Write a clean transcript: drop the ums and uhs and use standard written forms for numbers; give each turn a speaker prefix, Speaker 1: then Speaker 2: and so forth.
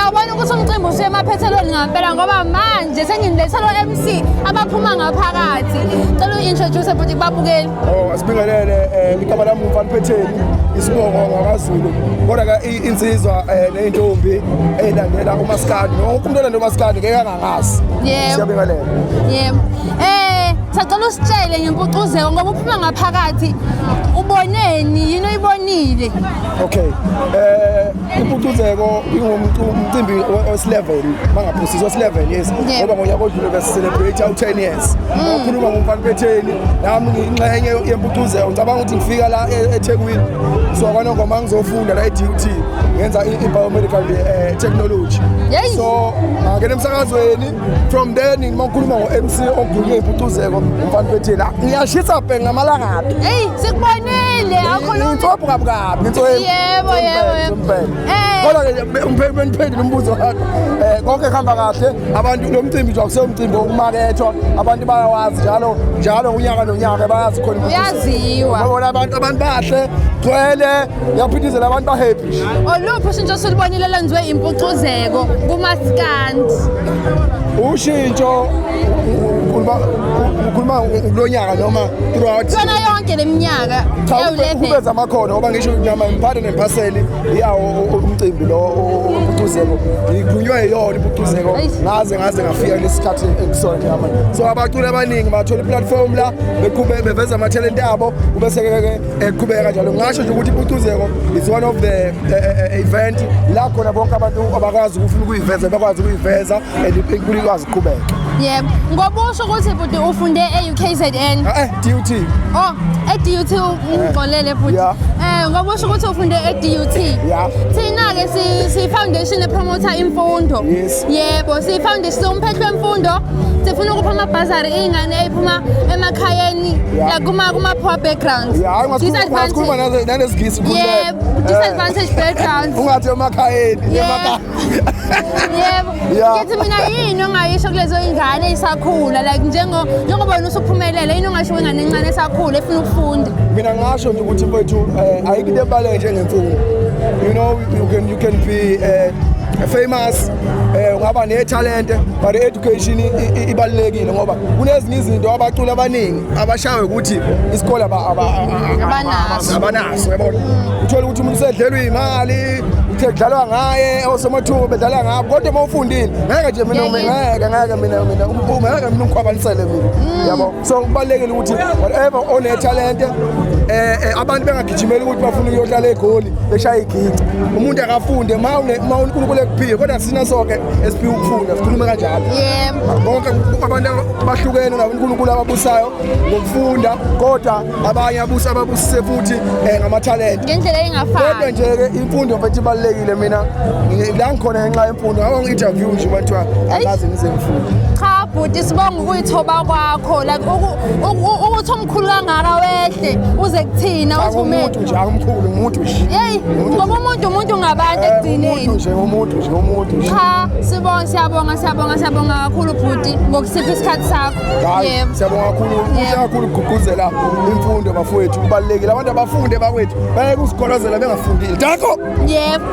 Speaker 1: Uyabona ukuthi umcimbi usuye emaphethelweni ngampela ngoba manje senginilethe lo MC abaphuma ngaphakathi. Cela u-introduce bhuti kubabukeli.
Speaker 2: Oh, asibingelele igama lami nguMfana Phetheni, isibongo ngakwaZulu. Kodwa ke insizwa neyintombi eyilandela uMaskandi. Wonke umuntu olandela uMaskandi ngeke angangazi.
Speaker 1: Yebo.
Speaker 2: Siyabingelela.
Speaker 1: Yebo. Sacela usitshele ngempucuzeko ngoba uphuma ngaphakathi uboneni yini oyibonile?
Speaker 2: Okay. Impucuzeko ingumcimbi wesi-11, mangaphosisi wesi-11, yes. Ngoba ngonyaka odlule besi-celebrate u-10 years. Wakhuluma ngoMfana Phetheni, nami ngiyingxenye yempucuzeko. Ngicabanga ukuthi ngifika la eThekwini. So kwaNongoma ngizofunda la e-DUT, ngenza i-biomedical technology. So ngangena emsakazweni, from then uma ngikhuluma ngo-MC okhulunywe impucuzeko uMfana Phetheni. Ngiyashisa bhe ngamalangabi.
Speaker 1: Hey, sikubonile awukhulumi.
Speaker 2: Ngitsophu kabi kabi, ngitsophu.
Speaker 1: Yebo.
Speaker 2: Kodwa ke ngiphendule umbuzo wakho. Konke kuhamba kahle. Abantu lo mcimbi nje akusewumcimbi wokumakethwa. Abantu bayawazi njalo njalo unyaka nonyaka bayazi khona.
Speaker 1: Uyaziwa.
Speaker 2: Babona abantu bahle, gcwele, yaphithizela abantu ba happy.
Speaker 1: Oluphi ushintsho osulubonile lenziwe impucuzeko kumaskandi?
Speaker 2: Ushintsho ukhuluma kulonyaka noma throughout?
Speaker 1: Kuyona yonke leminyaka
Speaker 2: Cha,
Speaker 1: ewu-11.
Speaker 2: kubeza amakhono ngoba ngisho nama ngiphathe nempaseli yawo umcimbi lo umpucuzeko, ngikhulunywa yiyona impucuzeko ngaze ngafika kulesi sikhathi ekusona njengamanje. So abaculi abaningi bathola i-platform la beqhubeka beveza amathalente abo, kube seke-ke eqhubeka kanjalo. Ngingasho nje ukuthi impucuzeko is one of the event la khona bonke abantu abakwazi ukufuna ukuyiveza bakwazi ukuyiveza and inkulu ikwazi ukuqhubeka.
Speaker 1: Yebo. Ngoba usho ukuthi bhuti ufunde e-UKZN.
Speaker 2: DUT.
Speaker 1: Oh, e-DUT, ungixolele bhuti.
Speaker 2: Yeah.
Speaker 1: Ngoba usho ukuthi ufunde e-DUT.
Speaker 2: Yeah.
Speaker 1: Thina ke si foundation epromota imfundo.
Speaker 2: Yes.
Speaker 1: Yebo, si foundation umphehlo wemfundo. Sifuna ukupha amabhazari iy'ngane ey'phuma emakhayeni
Speaker 2: Yeah.
Speaker 1: la kuma poor backgrounds.
Speaker 2: Yeah, hayi ungakhuluma nalesingisi ukhululeke.
Speaker 1: Yebo, disadvantage backgrounds.
Speaker 2: Ungathi emakhayeni,
Speaker 1: Yebo.
Speaker 2: emakhaya.
Speaker 1: Yebo.
Speaker 2: Yeah.
Speaker 1: Ngithi mina yini ongayisho kulezo ingane ezisakhula like njengoba wena usuphumelele, yini ongasho kwingane encane esakhula efuna ukufunda?
Speaker 2: Mina ngasho nje ukuthi mfethu ayikho into ebaluleke njengemfundo. You know, you can be famous, ungaba nethalente, but education ibalulekile ngoba kunezinye izinto abaculi abaningi abashawe ukuthi isikole
Speaker 1: Abanaso.
Speaker 2: abanaso, yabona. Uthola ukuthi umuntu usedlelwe imali, uthe kudlalwa ngaye, osomathuba bedlala ngabo, kodwa uma ufundile ngeke nje mina
Speaker 1: Ngeke.
Speaker 2: ngeke mina ungikhwabanisele mina, yabo. So kubalulekile ukuthi whatever onethalente, abantu bengagijimeli ukuthi bafuna ukuyohlala eGoli beshaya igici. Umuntu akafunde ma uNkulunkulu ekuphiwe, kodwa sina sonke esiphiwe ukufunda, sikhulume kanjalo.
Speaker 1: Yebo.
Speaker 2: Bonke abantu bahlukene nabo uNkulunkulu ababusayo ngokufunda, kodwa abanye abusa ababusise futhi ngamathalente
Speaker 1: Ngendlela
Speaker 2: kodwa
Speaker 1: engafani.
Speaker 2: nje ke imfundo mfethu ibalulekile. Mina la ngikhona ngenxa yemfundo, ngako ngi-interview nje bathiwa akaze ngize ngifunde.
Speaker 1: Cha bhuti, sibonga ukuyithoba kwakho like ukuthi omkhulu kangaka wehle uze kuthina uthi
Speaker 2: Umuntu nje akumkhulu, umuntu nje.
Speaker 1: Hey, ngoba umuntu ngabantu ekugcineni.
Speaker 2: Umuntu nje, umuntu nje, umuntu nje.
Speaker 1: Cha, sibonga, siyabonga, siyabonga, siyabonga kakhulu bhuti ngokusipha isikhathi sakho.
Speaker 2: Hayi,
Speaker 1: Yebo.
Speaker 2: siyabonga kakhulu, kuhle
Speaker 1: Yebo.
Speaker 2: kakhulu ukugqugquzela imfundo bafowethu, kubalulekile abantu abafunde bakwethu, bayeke usigolozela bengafundile. Danko.
Speaker 1: Yebo.